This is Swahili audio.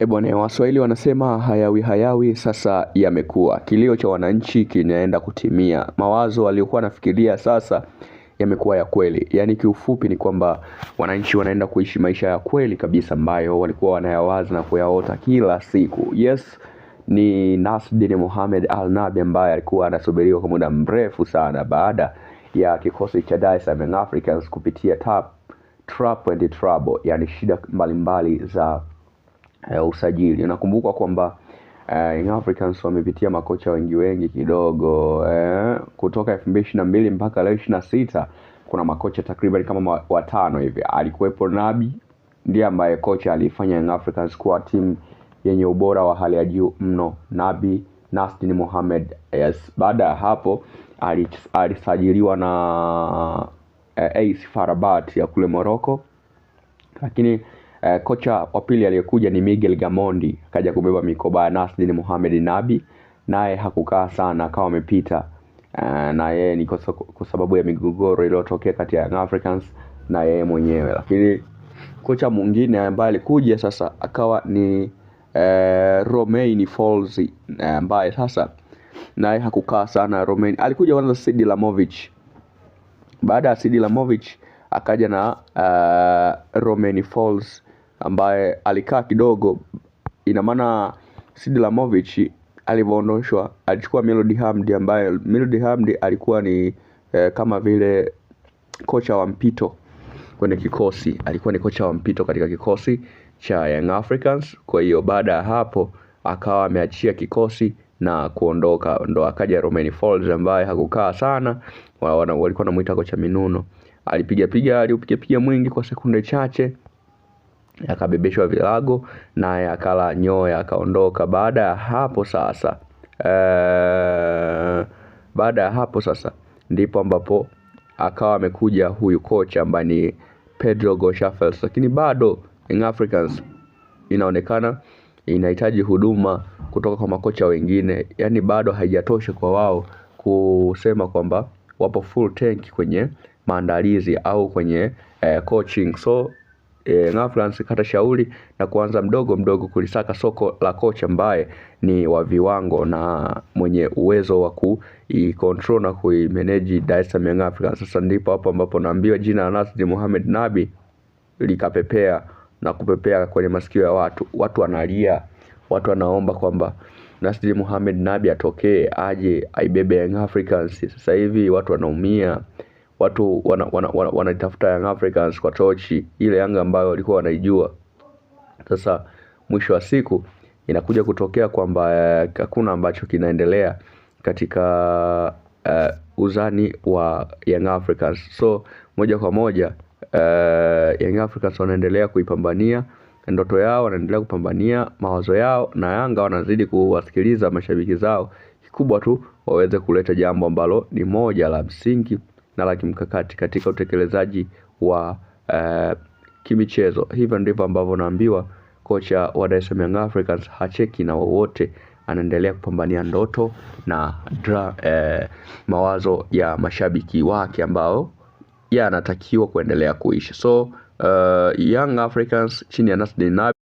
E bwana, Waswahili wanasema hayawi hayawi sasa yamekuwa. Kilio cha wananchi kinaenda kutimia. Mawazo waliokuwa wanafikiria sasa yamekuwa ya kweli. Yaani kiufupi ni kwamba wananchi wanaenda kuishi maisha ya kweli kabisa ambayo walikuwa wanayawaza na kuyaota kila siku. Yes, ni Nasreddine Mohamed Al Nabi ambaye alikuwa anasubiriwa kwa muda mrefu sana baada ya kikosi cha Dar es Salaam Africans kupitia trap and trouble, yani shida mbalimbali za usajili. Nakumbuka kwamba Young Africans wamepitia makocha wengi wengi kidogo kutoka 2022 mpaka leo 26 kuna makocha takriban kama watano hivi. Alikuwepo Nabi, ndiye ambaye kocha alifanya Young Africans kuwa timu yenye ubora wa hali ya juu mno, Nabi Nasdin Mohamed. Yes, baada ya hapo alisajiliwa na AS FAR Rabat ya kule Morocco, lakini kocha wa pili aliyekuja ni Miguel Gamondi, akaja kubeba mikoba ya Nasdin Mohamed Nabi, naye hakukaa sana, akawa amepita. Na yeye ni kwa sababu ya migogoro iliyotokea kati ya Young Africans na yeye mwenyewe. Lakini kocha mwingine ambaye alikuja sasa akawa ni Romain Folz, ambaye sasa naye hakukaa sana. Romain alikuja kwanza Sidi Lamovic. Baada ya Sidi Lamovic akaja na Romain Folz ambaye alikaa kidogo. Ina maana Sidi Lamovic alivyoondoshwa alichukua Melody Hamdi, ambaye Melody Hamdi alikuwa ni kama vile kocha wa mpito kwenye kikosi, alikuwa ni kocha wa mpito katika kikosi cha Young Africans. Kwa hiyo baada ya hapo akawa ameachia kikosi na kuondoka, ndo akaja Romain Folz ambaye hakukaa sana, walikuwa wanamuita kocha Minuno. Alipiga piga mwingi kwa sekunde chache, akabebeshwa vilago naye akala nyoya akaondoka. Baada ya hapo sasa ndipo ambapo akawa amekuja huyu kocha ambaye ni Pedro Goncalves, lakini bado Young Africans inaonekana inahitaji huduma kutoka kwa makocha wengine, yani bado haijatosha kwa wao kusema kwamba wapo full tank kwenye maandalizi au kwenye coaching. So Young Africans kata shauri na kuanza mdogo mdogo kulisaka soko la kocha ambaye ni wa viwango na mwenye uwezo wa kuicontrol na kuimanage Dar es Salaam Young Africans. Sasa ndipo hapo ambapo naambiwa jina la Nasri Mohamed Nabi likapepea na kupepea kwenye masikio ya watu. Watu wanalia, watu wanaomba kwamba Nasri Mohamed Nabi atokee aje aibebe Young Africans. Sasa hivi watu wanaumia, watu wanatafuta Young Africans kwa tochi, ile Yanga ambayo walikuwa wanaijua. Sasa mwisho wa siku inakuja kutokea kwamba hakuna ambacho kinaendelea katika uzani wa Young Africans. So moja kwa moja Young Africans wanaendelea kuipambania ndoto yao, wanaendelea kupambania mawazo yao, na Yanga wanazidi kuwasikiliza mashabiki zao. Kikubwa tu waweze kuleta jambo ambalo ni moja la msingi na la kimkakati katika utekelezaji wa kimichezo. Hivyo ndivyo ambavyo naambiwa kocha wa Dar es Salaam Young Africans hacheki na wowote, anaendelea kupambania ndoto na mawazo ya mashabiki wake ambao yanatakiwa kuendelea kuishi. So Young Africans chini ya Nasreddine Nabi